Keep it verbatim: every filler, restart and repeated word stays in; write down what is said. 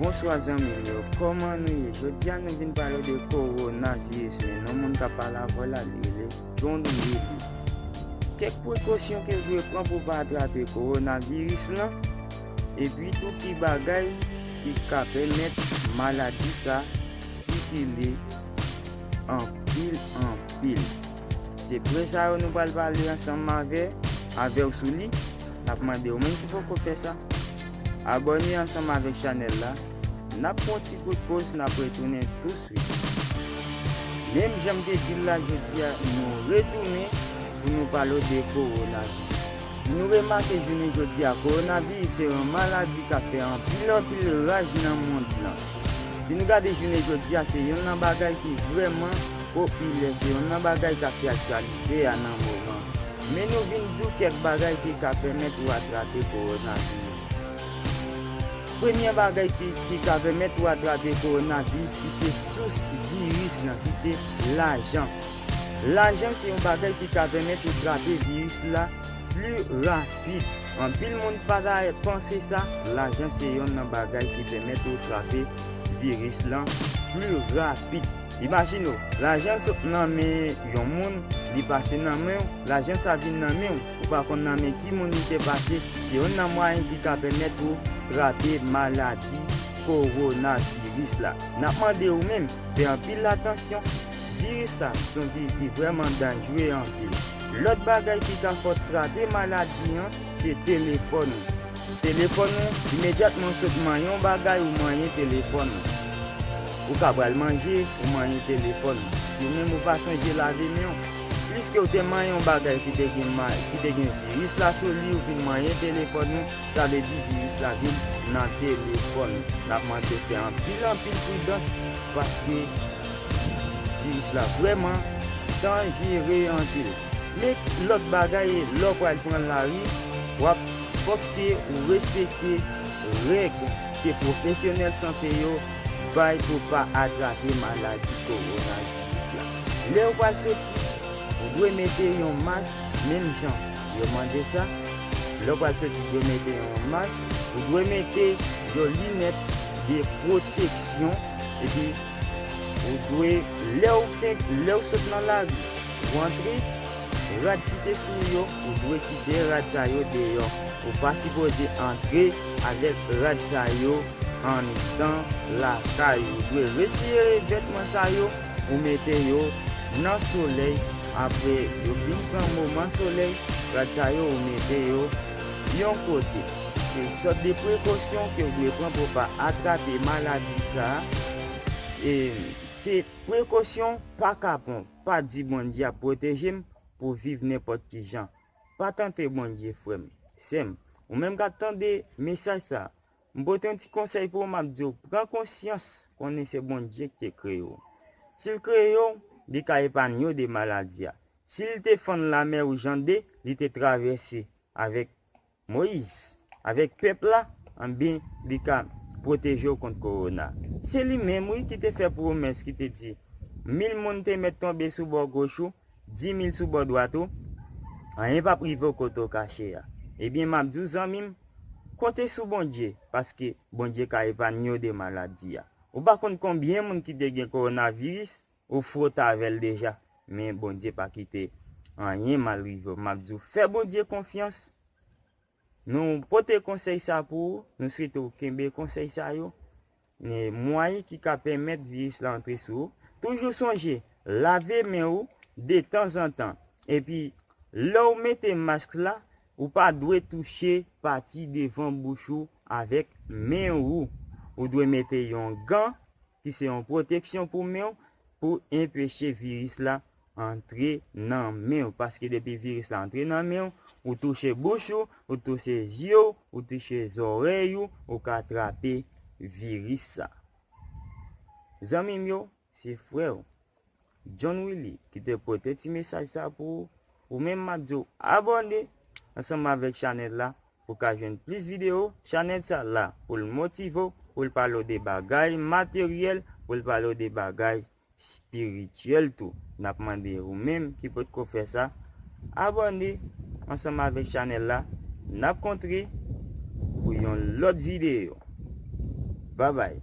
Bonswa zanmi m yo, kòman nou ye? Jodi a nou vin pale de kowonaviris, men non moun k ap pale avè w la, li rele John Willy. Kèk prekosyon ke w dwe pran pou w pa atrape kowonaviris lan, epi tou ki bagay ki ka pèmèt maladi sa sikile anpil, anpil. Se pwen sa yo nou pral pale ansanm avè, avè w sou li. N ap mande w menm ki poko fè sa, abòne ansanm avèk chanèl la. N ap pran yon ti kout poz, n ap retounen touswit. Menm jan m te di l la, jodi a, nou retounen pou nou pale w de kowonaviris. Si nou remake jounen jodi a, kowonaviris se yon maladi k ap fè anpil, anpil raj nan mond lan. Si nou gade jounen jodi a, se youn nan bagay ki vrèman popilè, se youn nan bagay k ap fè aktyalite a nan moman. Men nou vin di w kèk bagay ki ka pèmèt ou atrape kowonaviris. Premye bagay ki, ki ka pèmèt ou atrape kowonaviris, ki se sous viris lan, ki se lajan. Lajan se yon bagay ki ka pèmèt ou trape viris la pli rapid. Anpil moun pa ta panse sa, lajan se youn nan bagay ki pèmèt ou trape viris lan pli rapid. Imajine w, lajan sot nan men yon moun, li pase nan men w, lajan sa vin nan men w, ou pa konn nan men ki moun li te pase, se youn nan mwayen ki ka pèmèt ou trape maladi kowonaviris la. N ap mande w menm, fè anpil atansyon, viris la se yon viris ki vrèman danjere anpil. Lòt bagay ki ka fè w trape maladi an, se telefòn ou. Telefòn ou, imedyatman w sot manyen yon bagay, ou manyen telefòn ou. Ou ka pral manje, ou manyen telefòn ou. Si w menm ou pa sonje lave men w, pliske w te manyen yon bagay ki te gen ma-, ki te gen viris la sou li, ou vin manyen telefòn ou, sa vle di viris la vin nan telefòn ou. N ap mande w fè anpil, anpil pridans, paske viris la vrèman danjere anpil. Men lòt bagay, lè w pral pran lari, w ap fòk ke ou respekte règ ke pwofesyonèl sante yo bay pou pa atrape maladi kowonaviris la. Lè w pral soti, ou dwe mete yon mask menm jan yo mande sa. Lè w pral soti, ou dwe mete yon mask, ou dwe mete yon linèt de pwoteksyon, epi ou dwe, lè w fenk, lè w sot nan lari, ou antre, rad ki te sou yo, ou dwe kite rad sa yo deyò. Ou pa sipoze antre avèk rad sa yo anndan lakay ou. Ou dwe retire vètman sa yo, ou mete yo nan solèy. Apre yo fin pran moman solèy, rad sa yo, ou mete yo yon kote. Se sòt de prekosyon ke w dwe pran pou w pa atrape maladi sa a. E se prekosyon pa kapon, pa di Bondye ap pwoteje m pou viv nenpòt ki jan. Pa tante Bondye, frè m, sè m. Ou menm k ap tande mesaj sa a, m pote yon ti konsèy pou ou, m ap di w, pran konsyans, konnen se Bondye ki te kreye w. Si l kreye w, li ka epanye w de maladi a. Si l te fann lamè Wouj an de, li te travèse avèk Moyiz, avèk pèp la, anben, li ka pwoteje w kont kowona. Se li menm, wi, ki te fè pwomès, ki te di, mil moun te mèt tonbe sou bò goch ou, di mil sou bò dwat ou, anyen p ap rive w kote w kache a. Ebyen, m ap di w, zanmi m, konte sou Bondye, paske Bondye ka epanye w de maladi a. Ou pa konn konbyen moun ki te gen kowonaviris, ou fwote avè l deja, men Bondye pa kite anyen mal rive w. M ap di w, fè Bondye konfyans. Nou pote konsèy sa pou ou, nou swete w kenbe konsèy sa yo. Men mwayen ki ka pèmèt viris la antre sou ou. Toujou sonje, lave men ou detanzantan. Epi, lè w mete mask la, ou pa dwe touche pati devan bouch ou avèk men ou. Ou dwe mete yon gan ki se yon pwoteksyon pou men w, pou enpeche viris la antre nan men w. Paske depi viris la antre nan men w, ou touche bouch ou, ou touche zye w, ou touche zòrèy ou, ou ka trape viris sa. Zanmi m yo, se frè w John Willy ki te pote ti mesaj sa pou ou. Ou menm, m ap di w abòne ansanm avèk chanèl la pou w ka jwenn plis videyo. Chanèl sa la pou l motive w, pou l pale w de bagay materyèl, pou l pale w de bagay espirityèl tou. N ap mande ou menm ki potko fè sa, abòne ansanm avèk chanèl la. N ap kontre pou yon lòt videyo. Bye bye.